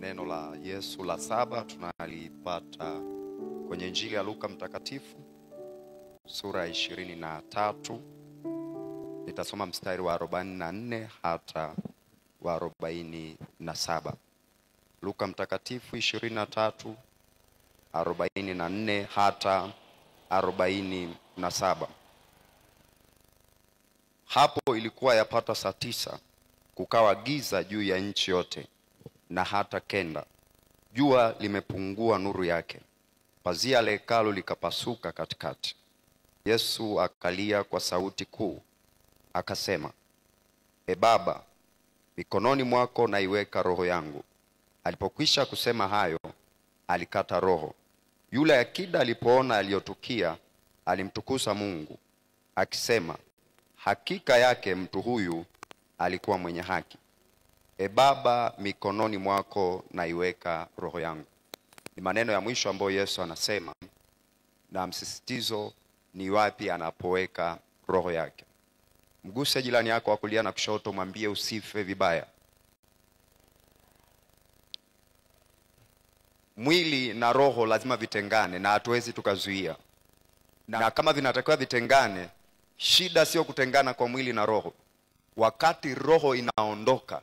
Neno la Yesu la saba tunalipata kwenye Injili ya Luka Mtakatifu sura 23. Nitasoma mstari wa 44 hata wa 47. Luka Mtakatifu 23 44 hata 47. Hapo ilikuwa yapata saa 9, kukawa giza juu ya nchi yote na hata 9. Jua limepungua nuru yake. Pazia la hekalu likapasuka katikati. Yesu akalia kwa sauti kuu akasema, E Baba, mikononi mwako naiweka roho yangu. Alipokwisha kusema hayo, alikata roho. Yule akida alipoona aliyotukia, alimtukuza Mungu akisema, hakika yake mtu huyu alikuwa mwenye haki. E Baba, mikononi mwako naiweka roho yangu. Ni maneno ya mwisho ambayo Yesu anasema, na msisitizo ni wapi anapoweka roho yake. Mguse jirani yako wa kulia na kushoto, mwambie usife vibaya. Mwili na roho lazima vitengane, na hatuwezi tukazuia. Na kama vinatakiwa vitengane, shida sio kutengana kwa mwili na roho. Wakati roho inaondoka,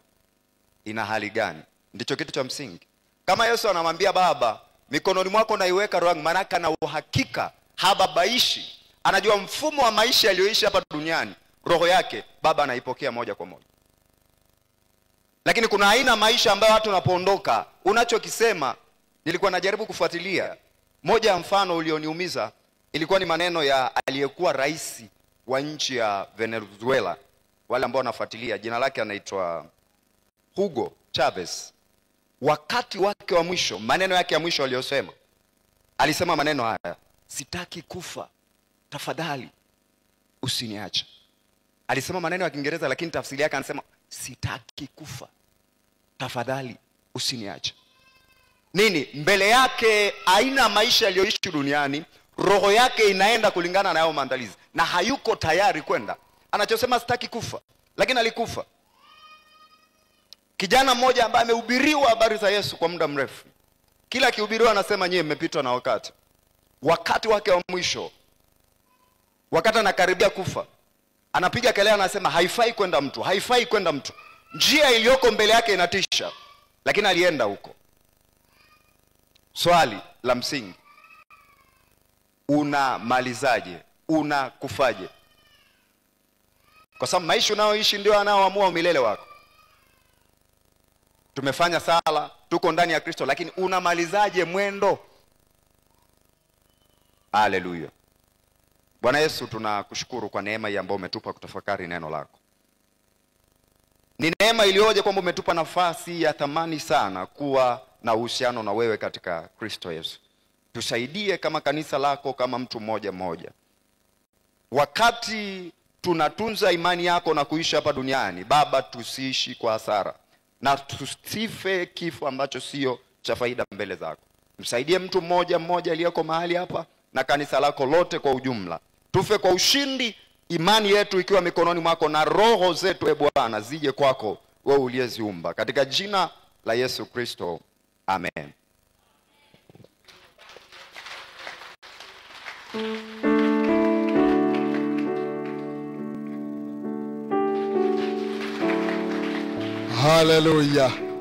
ina hali gani? Ndicho kitu cha msingi. Kama Yesu anamwambia Baba, mikononi mwako naiweka roho yangu, maana ana uhakika, hababaishi. Anajua mfumo wa maisha aliyoishi hapa duniani, roho yake Baba anaipokea moja kwa moja. Lakini kuna aina maisha ambayo watu wanapoondoka, unachokisema, nilikuwa najaribu kufuatilia. Moja ya mfano ulioniumiza ilikuwa ni maneno ya aliyekuwa rais wa nchi ya Venezuela. Wale ambao wanafuatilia, jina lake anaitwa Hugo Chavez. Wakati wake wa mwisho, maneno yake ya mwisho aliyosema, alisema maneno haya: sitaki kufa, tafadhali usiniache. Alisema maneno ya Kiingereza, lakini tafsiri yake anasema sitaki kufa, tafadhali usiniache. Nini? Mbele yake aina maisha aliyoishi duniani, roho yake inaenda kulingana na hayo maandalizi, na hayuko tayari kwenda. Anachosema sitaki kufa, lakini alikufa. Kijana mmoja ambaye amehubiriwa habari za Yesu kwa muda mrefu, kila akihubiriwa anasema nyie mmepitwa na wakati. Wakati wake wa mwisho, wakati anakaribia kufa, anapiga kelele anasema haifai kwenda mtu, haifai kwenda mtu. Njia iliyoko mbele yake inatisha, lakini alienda huko. Swali la msingi, unamalizaje? Unakufaje? Kwa sababu maisha unayoishi ndio yanayoamua umilele wako. Tumefanya sala, tuko ndani ya Kristo, lakini unamalizaje mwendo? Haleluya. Bwana Yesu, tunakushukuru kwa neema hii ambayo umetupa kutafakari neno lako. Ni neema iliyoje kwamba umetupa nafasi ya thamani sana kuwa na uhusiano na wewe katika Kristo Yesu. Tusaidie kama kanisa lako, kama mtu mmoja mmoja. Wakati tunatunza imani yako na kuishi hapa duniani, Baba, tusiishi kwa hasara na tusife kifo ambacho sio cha faida mbele zako. Msaidie mtu mmoja mmoja aliyeko mahali hapa na kanisa lako lote kwa ujumla. Tufe kwa ushindi, imani yetu ikiwa mikononi mwako, na roho zetu, e Bwana, zije kwako wewe uliyeziumba. Katika jina la Yesu Kristo, amen. Haleluya.